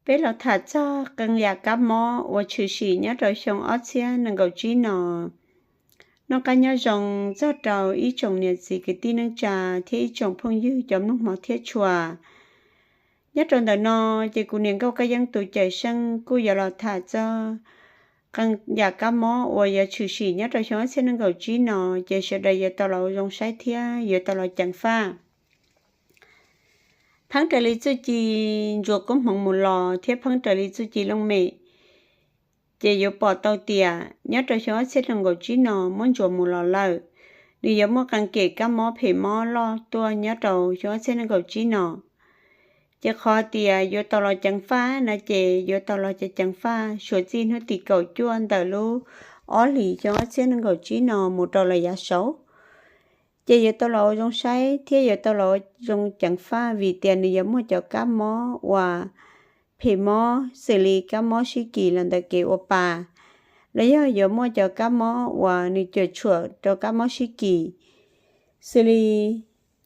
Peb los tham txog qee yam kab mob uas tshwm sim nyob rau xyoo ob txhiab nees nkaum tsib no. Noj qab nyob zoo txog rau ib tsoom niam txiv kwv tij neej tsa thiab ib tsoom phooj ywg cov mloog hmov thiab tshua. Nyob rau ntawm no, ces kuv niam nkauj Kab Yeeb tus cawm seej kuj yuav los tham txog qee yam kab mob uas yuav tshwm sim nyob rau xyoo ob txhiab nees nkaum tsib no, ces sawv daws yuav tau los ua zoo saib thiab yuav tau los ceev faj. Pheeb raws li txuj ci ntsuas koob hmoov mus los thiab pheeb raws li txuj ci looj mem, ces yuav pom tau tias nyob rau xyoo ob txhiab nees nkaum tsib no muab ntsuas mus los lawm, nws yuav muaj qee kem kab mob phem mob loj tuaj nyob rau xyoo ob txhiab nees nkaum tsib no. Ces qhov tias yuav tau los ceev faj no ces yuav tau los ceev faj suav txij hnub tim kaum cuaj ntawm lub ob hlis xyoo ob txhiab nees nkaum tsib no mus rau lawm yav saud. Ces yuav tau los ua zoo saib thiab yuav tau los ua zoo ceev faj vim tias nws yuav muaj cov kab mob uas phem mob xws li kab mob sib kis los ntawm kev ua pa, los yog yuav muaj cov kab mob uas nws cuam tshuam rau kab mob sib kis, xws li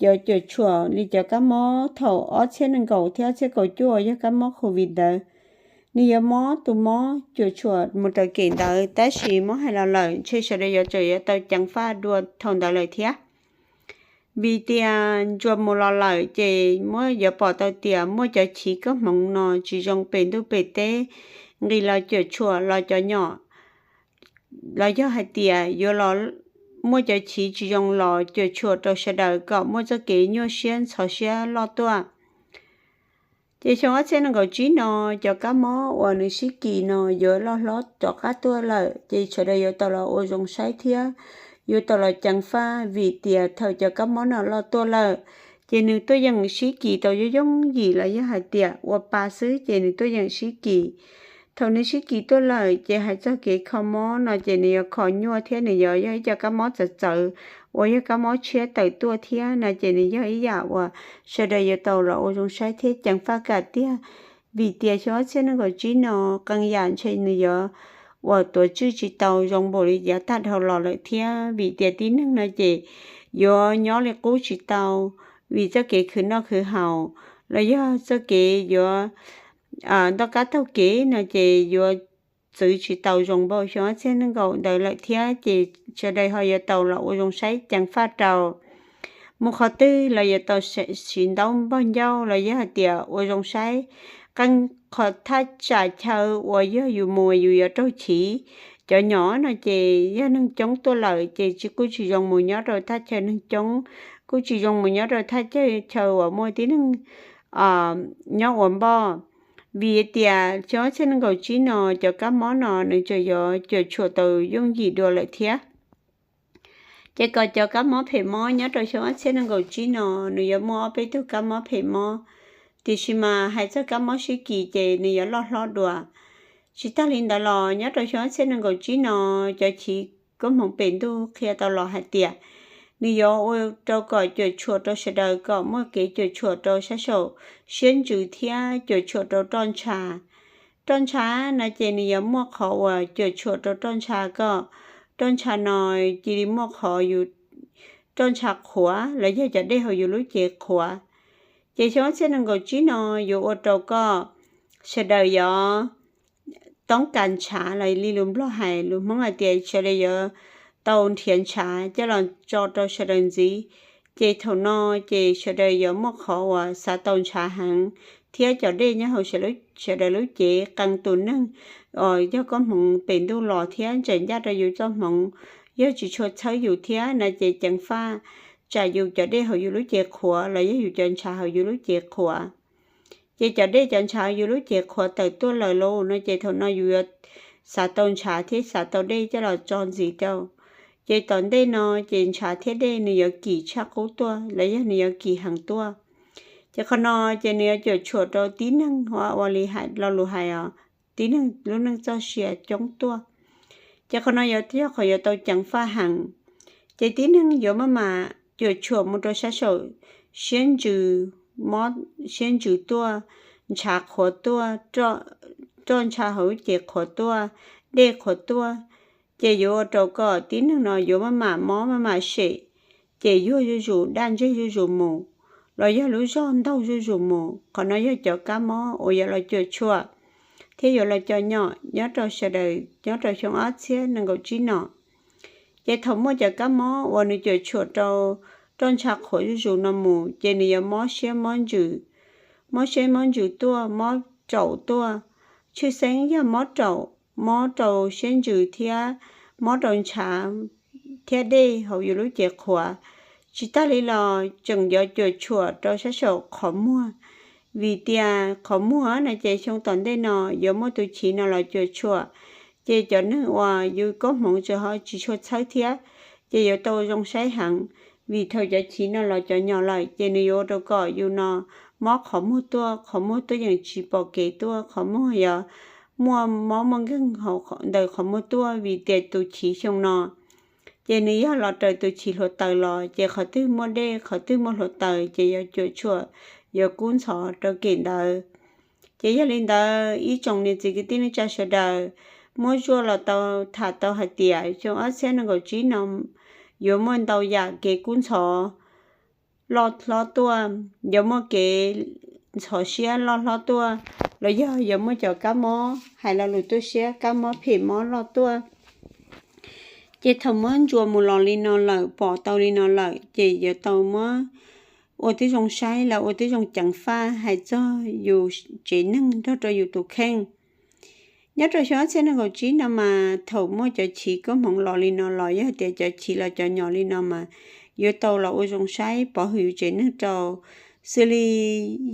cov cuam tshuam li cov kab mob thaum ob txhiab nees nkaum thiab ob txhiab kaum cuaj uas yog kab mob covid ntawd. Nws yuav mob tus mob cuam tshuam mus raws kem ntawd, tab sis muab hais los lawm ntshe sawv daws yuav tsum yuav tau ceev faj dua thaum ntawd lawm thiab. Vim tias ntsuas mus los lawm ces muab yuav pom tau tias muaj cov chiv koob hmoov no tsis zoo pem ntuj pem teb, nqis los cuam tshuam los cov nyom, los yog hais tias yuav los muaj cov chiv tsis zoo los cuam tshuam rau sawv daws kom muaj txoj kev nyuaj siab ntxhov siab loj tuaj. Ces xyoo ob txhiab nees nkaum tsib no, cov kab mob uas nws sib kis no yuav loj hlob rov qab tuaj lawm, ces sawv daws yuav tau los ua zoo saib thiab yuav tau los ceev faj vim tias thaum cov kab mob no loj tuaj lawm, ces nws tuaj yeem sib kis tau yooj yooj yim los yog hais tias ua pa xwb ces nws tuaj yeem sib kis. Thaum nws sib kis tuaj lawm ces hais txog kev kho mob no ces nws yuav kho nyuaj thiab nws yuav yog ib co kab mob txawv txawv uas yog kab mob tshiab tawm tuaj thiab no ces nws yog ib yam uas sawv daws yuav tau los ua zoo saib thiab ceev faj kam tiag. Vim tias xyoo ob txhiab nees nkaum tsib no qee yam ntshe nws yuav uas tuav tswj tsis tau zoo npaum li yav tag dhau los lawm thiab vim tias tib neeg no ces yuav nyob li qub tsis tau vim txoj kev khwv noj khwv haus los yog txoj kev yuav ntoj kab taug kev no ces yuav txwv tsis tau zoo npaum xyoo ob txhiab nees nkaum ntawd lawm thiab ces sawv daws ho yuav tau los ua zoo saib ceev faj rau. Mus qhov twg los yuav tau siv ntaub npog ncauj los yog hais tias ua zoo saib. Qee qhov thaj tsam chaw uas yog yus mus yus yuav raug chiv, cov nyom no ces yog neeg coob tuaj lawm ces tsis kuj tsis zoo mus nyob rau thaj chaw neeg coob, kuj tsis zoo mus nyob rau thaj chaw uas muaj tib neeg nyob ua npoj. Vim tias xyoo ob txhiab nees nkaum tsib no cov kab mob no nws tseem yuav cuam tshuam tau yooj yim dua lawm thiab. Ces kom cov kab mob phem mob nyob rau xyoo ob txhiab nees nkaum tsib no nws yuav muaj ob peb tug kab mob phem mob, tiam sis mas hais txog kab mob sib kis ces nws yuav loj hlob dua. Tsis tag li ntawd los nyob rau xyoo ob txhiab nees nkaum tsib no cov chiv koob hmoov pem ntuj qhia tau los hais tias nws yuav ua rau kom cuam tshuam rau sawv daws kom muaj kev cuam tshuam rau sab saum siab ntsws thiab cuam tshuam rau roj ntsha. Roj ntsha no ces nws yuav muaj qhov uas cuam tshuam rau roj ntsha kom roj ntsha no cia li muaj qhov yus roj ntsha qhuav los yog cov dej hauv yus lub cev qhuav. Ces xyoo ob txhiab nees nkaum tsib no yuav ua rau kom sawv daws yuav toob kas ntshav los li lus Nplog hais, lus Hmoob hais tias sawv daws yuav tau nrhiav ntshav coj los tso rau sawv daws ntxiv. Ces thaum no ces sawv daws yuav muaj qhov uas xav tau ntshav heev thiab cov dej nyob hauv sawv daws lub cev qee tus neeg uas yog koob hmoov pem ntuj los thiab ntsaim ncaj rau yus txoj hmoov, yog tsis tshua txhawb yus thiab no ces ceev faj tsam yus cov dej hauv yus lub cev qhuav los yog yus cov ntshav hauv yus lub cev qhuav. Ces cov dej cov ntshav yus lub cev qhuav tawm tuaj lawm lauj no ces thaum no yus yuav xav tau ntshav thiab xav tau dej coj los tso ntxiv rau. Ces tom ntej no ces ntshav thiab dej nws yuav kim tshaj qub tuaj los yog nws yuav kim heev tuaj. Ces qhov no ces nws yuav cuam tshuam rau tib neeg ua li hais lo lus hais os, tib neeg lub neej txoj sia coob tuaj. Ces qhov no yog qhov yuav tau ceev faj heev. Ces tib neeg yuav maj mam cuam tshuam mus rau sab saum siab ntsws, mob siab ntsws tuaj, ntshav qhuav tuaj, roj ntsha hauv lub cev qhuav tuaj, dej qhuav tuaj. Ces yuav ua rau kom tib neeg no yuav maj mam mob maj mam sem, ces yuag zuj zus, daj ntseg zuj zus mus. los yog lub zog ntaug zuj zus mus. Qhov no yog cov kab mob uas yuav los cuam tshuam thiab yuav los cov nyom nyob rau sawv daws nyob rau xyoo ob txhiab nees nkaum tsib no. Ces thaum muaj cov kab mob uas nws cuam tshuam rau roj ntsha qhuav zuj zus no mus, ces nws yuav mob siab mob ntsws, mob siab mob ntsws tuaj, mob raum tuaj, tshwj xeeb yog mob raum, mob rau siab ntsws thiab mob rau ntshav thiab dej hauv yus lub cev qhuav. Tsis tas li los tseem yuav cuam tshuam rau sab saum qhov muag, vim tias qhov muag no ces xyoo tom ntej no yuav muaj tus chiv no los cuam tshuam, ces cov neeg uas yus koob hmoov tsis ho tsis tshua txhawb thiab, ces yuav tau zoo saib heev. Vim thaum cov chiv no los cov nyom lawm ces nws yuav ua rau kom yus no mob qhov muag tuaj, qhov muag tuaj yeej tsis pom kev tuaj, qhov muag yog muaj mob muaj nkeeg ntawm qhov muag tuaj, vim tias tus chiv xyoo no ces nws yog los raws tus chiv hluav taws los, ces qhov twg muaj dej qhov twg muaj hluav taws ces yuav cuam tshuam, yuav kub ntxhov rau kem ntawd. Ces yog li ntawd ib tsoom niam txiv kwv tij neej tsa sawv daws, muab zuaj los tau tham tau hais tias xyoo ob txhiab nees nkaum tsib no yuav muaj ntau yam kev kub ntxhov loj hlob tuaj, yuav muaj kev ntxhov siab loj hlob tuaj, los yog yuav muaj cov kab mob hais lo lus tuaj siab, kab mob phem mob loj tuaj. Ces thaum muab ntsuas mus los li no lawm, pom tau li no lawm, ces yuav tau muab ua tib zoo saib los ua tib zoo ceev faj hais txog yus tsev neeg nrog rau yus tus kheej. Nyob rau xyoo ob txhiab nees nkaum tsib no mas thaum muaj cov chiv koob hmoov los li no los yog tias cov chiv los cov nyom li no mas yuav tau los ua zoo saib pov hwm yus tsev neeg rau, xws li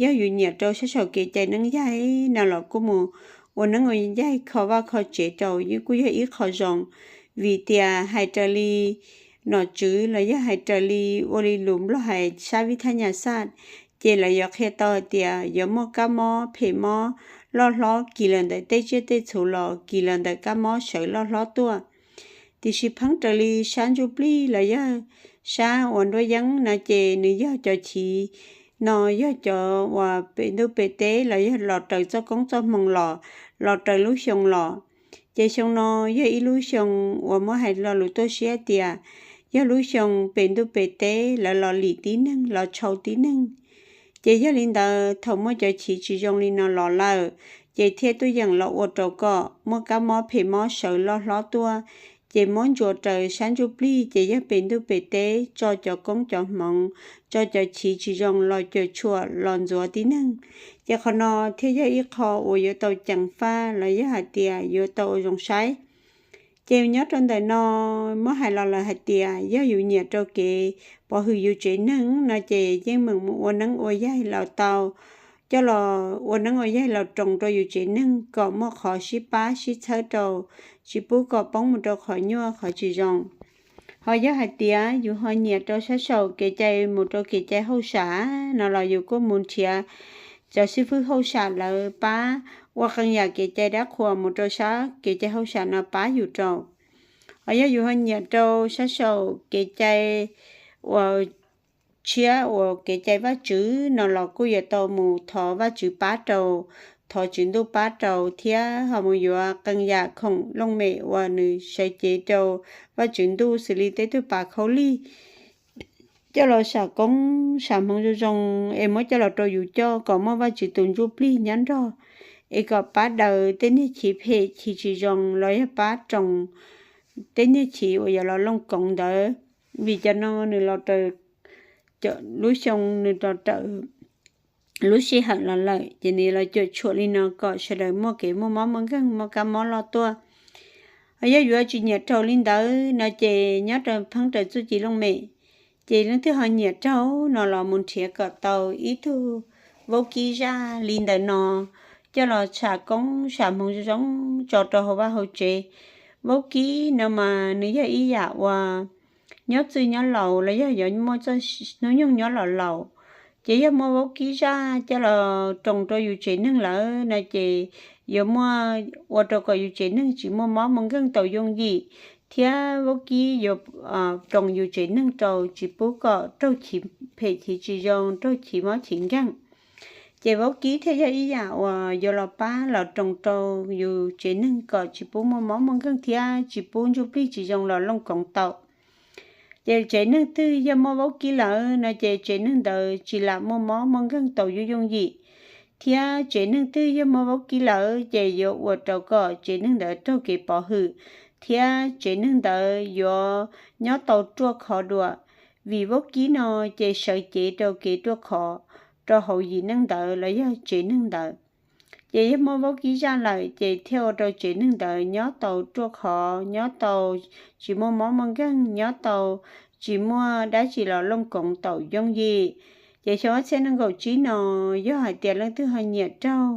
yog yus nyiam rau sab saum kev cai neeb yaig no los kuj mus ua neeb ua yaig kho vaj kho tsev rau kuj yog ib qho zoo. Vim tias hais raws li nom tswv los yog hais raws li ua li lus Nplog hais sab vib thab nyas xaj, ces lawv yuav qhia tau hais tias yuav muaj kab mob phem mob loj hlob kis los ntawm tej tsiaj tej txhu los kis los ntawm kab mob sawv loj hlob tuaj. Tiam sis pheej raws li sab ntsuj plig los yog sab uas nruab yeeb no ces nws yog cov chiv no yog cov uas pem ntuj pem teb los yog los raws txoj koob txoj hmoo los, los raws lub xyoo los. Ces xyoo no yog ib lub xyoo uas muab hais lo lus tuaj siab tias yog lub xyoo pem ntuj pem teb lawv los lim tib neeg los tshau tib neeg. Ces yog li ntawd thaum muaj cov chiv tsis zoo li no los lawm, ces thiaj tuaj yeem los ua rau kom muaj kab mob phem mob sawv loj hlob tuaj. Ces muab ntsuas raws sab ntsuj plig ces yog pem ntuj pem teb tso cov koob cov hmoov, tso cov chiv tsis zoo los cuam tshuam los ntxuav tib neeg. Ces qhov no thiaj yog ib qho uas yuav tau ceev faj los yog hais tias yuav tau ua zoo saib. Ces nyob rau ntawm no muab hais los lawm hais tias yog yus nyiam rau kev pov hwm yus tsev neeg no ces yeej meem mus ua neeb ua yaig los tau, coj los ua neeb ua yaig los roos rau yus tsev neeg kom muaj qhov sib pab sib txhawb rau, tsis pub kom poob mus rau qhov nyuaj qhov tsis zoo. Ho yog hais tias yus ho nyiam rau sab saum kev cai mus rau kev cai hauj sam no los yus kuj mus nrhiav cov xib fwb hauj sam lawv pab ua qee yam kev cai dab qhuas mus rau sab kev cai hauj sam no pab yus rau. Ho yog yus ho nyiam rau sab saum kev cai uas tshiab uas kev cai Vajtswv no los kuj yuav tau mus thov Vajtswv pab rau, thov Tswv Ntuj pab rau thiab ho mus yuav qee yam khoom looj mem uas nws sawv cev rau Vajtswv Ntuj xws li tej tug pas khaub lig coj los sam koob sam hmoov zoo zoo es muab coj los rau yus coj kom muaj Vajtswv tus ntsuj plig nyob nrog es kom pab daws tej niag chiv phem chiv tsis zoo los yog pab roos tej niag chiv uas yuav los looj koov ntawd. Vim cov no nws los raws lub xyoo, nws los raws lub sij hawm los lawm, ces nws los cuam tshuam li no kom sawv daws muaj kev muaj mob muaj nkeeg muaj kab mob loj tuaj. Ho yog yuav tsis nyiam rau li ntawd no ces nyob rau pheeb raws txuj ci looj mem, ces leej twg ho nyiam rau no los mus nrhiav kom tau ib tug vaub kib zaj li ntawm no coj los sam koob sam hmoov zoo zoo tso rau hauv vaj hauv tsev. Vaub kib no mas nws yog ib yam uas nyob txwj nyob laus los yog yuav muaj txoj hnub nyoog nyob los laus, ces yog muaj vaub kib zaj coj los roos rau yus tsev neeg lawm no ces yuav muaj ua rau kom yus tsev neeg tsis muaj mob muaj nkeeg tau yooj yim, thiab vaub kib yuav roos yus tsev neeg rau tsis pub kom raug chiv phem chiv tsis zoo raug chiv mob chiv nkeeg. Ces vaub kib thiaj yog ib yam uas yuav los pab los roos rau yus tsev neeg kom tsis pub muaj mob muaj nkeeg thiab tsis pub ntsuj plig tsis zoo los looj koov tau. Ces tsev neeg twg yog muaj vaub kib lawm no ces tsev neeg ntawd tsis lam muaj mob muaj nkeeg tau yooj yooj yim, thiab tsev neeg twg yog muaj vaub kib lawm ces yuav ua rau kom tsev neeg ntawd raug kev pov hwm, thiab tsev neeg ntawd yuav nyob tau ruaj khov dua. Vim vaub kib no ces sawv cev rau kev ruaj khov rau hauv yim neeg ntawd los yog tsev neeg ntawd. Ces yog muaj vaub kib zaj lawm ces thiaj ua rau tsev neeg ntawd nyob tau ruaj khov, nyob tau tsis muaj mob muaj nkeeg, nyob tau tsis muaj dab tsi los looj koov tau yooj yim. Ces xyoo ob txhiab nees nkaum tsib no, yog hais tias leej twg ho nyiam raug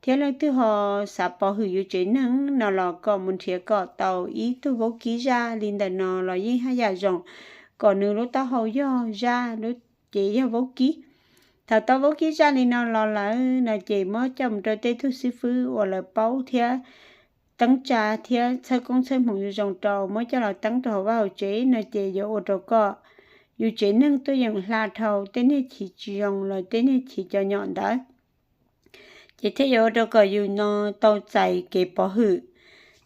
thiab leej twg ho xav pov hwm yus tsev neeg no los kom mus nrhiav kom tau ib tug vaub kib zaj li ntawm no los yeej haj yam zoo, kom nws lub taub hau yog zaj, lub cev yog vaub kib. Thaum tau vaub kib zaj li no los lawm no ces muab coj mus rau tej tug xib fwb uas lawv paub thiab teeb tsa thiab txhawb koob txhawb hmoov zoo zoo rau, muab coj los teeb rau hauv vaj hauv tsev no ces yuav ua rau kom yus tsev neeg tuaj yeem hla dhau tej niag chiv tsis zoo los tej niag chiv cov nyom ntawd, ces thiaj yuav ua rau kom yus no tau txais kev pov hwm.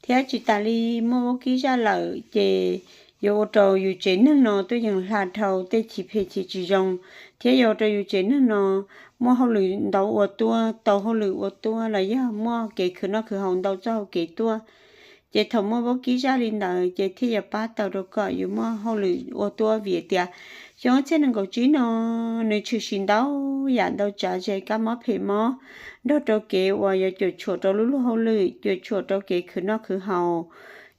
Thiab tsis tas li, muaj vaub kib zaj lawm ces yuav ua rau yus tsev neeg no tuaj yeem hla dhau tej chiv phem chiv tsis zoo, thiab yuav ua rau yus tsev neeg no muaj hauj lwm ntau ua tuaj, tau hauj lwm ua tuaj los yog muaj kev khwv noj khwv haus ntau txoj hau kev tuaj. Ces thaum muaj vaub kib zaj li ntawd ces thiaj yuav pab tau rau kom yus muaj hauj lwm ua tuaj. Vim tias xyoo ob txhiab nees nkaum tsib no nws tshwm sim ntau yam ntau tsav ze kab mob phem mob, nrog rau kev uas yuav cuam tshuam rau lub luag hauj lwm, cuam tshuam rau kev khwv noj khwv haus,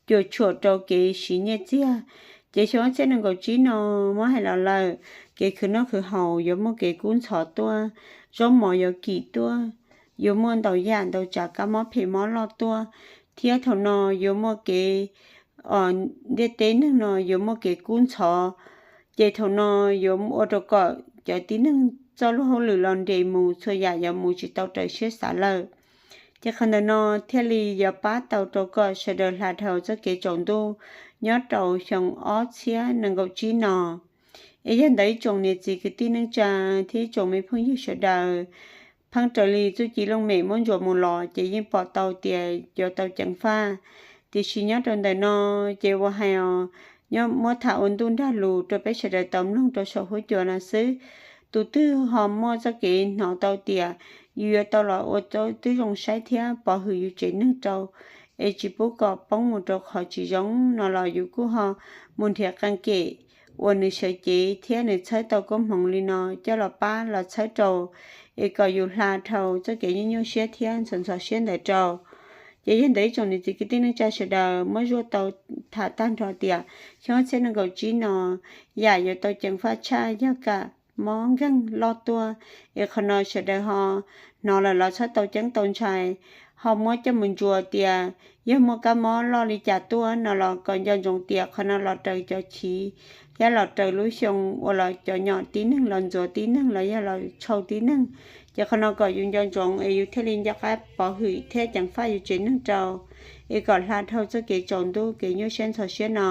cuam tshuam rau kev siv nyiaj txiag. Ces xyoo ob txhiab nees nkaum tsib no muab hais los lawm, kev khwv noj khwv haus yuav muaj kev kub ntxhov tuaj, zaub mov yuav kim tuaj, yuav muaj ntau yam ntau tsav kab mob phem mob loj tuaj, thiab thaum no yuav muaj kev, ntiaj teb neeg no yuav muaj kev kub ntxhov. Ces thaum no yuav ua rau kom cov tib neeg txoj lub hauj lwm los nres mus, txhua yam yuav mus tsis tau raws siab xav lawm. Ces qhov ntawm no thiaj li yuav pab tau rau kom sawv daws hla dhau txoj kev tsaus ntuj nyob rau xyoo ob txhiab nees nkaum tsib no. Es yog ntawd ib tsoom niam txiv kwv tij neej tsa thiab ib tsoom me phooj ywg sawv daws, pheej raws li txuj ci looj mem muab ntsuas mus los ces yeej pom tau tias yuav tau ceev faj. Tiam sis nyob rau ntawm no ces ua hais os, nyob muab tham ua ntuj nrag lus rau peb sawv daws tau mloog rau saum huab cua no xwb. Tus twg ho muaj txoj kev hnov tau tias yus yuav tau los ua tau twb zoo saib thiab pov hwm yus tsev neeg rau, es tsis pub kom poob mus rau qhov tsis zoo no los yus kuj ho mus nrhiav qee kem uas nws sawv cev thiab nws txhawb tau koob hmoov li no coj los pab los txhawb rau, es kom yus hla dhau txoj kev nyuaj nyuaj siab thiab ntxhov ntxhov siab ntawd rau. Ces yog ntawd ib tsoom niam txiv kwv tij neej tsa sawv daws muab zuaj tau tham tag nrho tias xyoo ob txhiab nees nkaum tsib no yam yuav tau ceev faj tshaj yog kam mob nkeeg loj tuaj. Es qhov no sawv daws ho hnov lawm los txhob tau ceeb tau ntshai, ho muab coj mus ntsuas tias yog muaj kab mob loj li cas tuaj no los kom nco ntsoov tias qhov no los raws cov chiv thiab los raws lub xyoo uas los cov nyom tib neeg los ntxuav tib neeg los yog los tshau tib neeg. Ces qhov no kom yus nco ntsoov es yus thiaj li nco qab pov hwm thiab ceev faj yus tsev neeg rau, es kom hla dhau txoj kev tsaus ntuj kev nyuaj siab ntxhov siab no.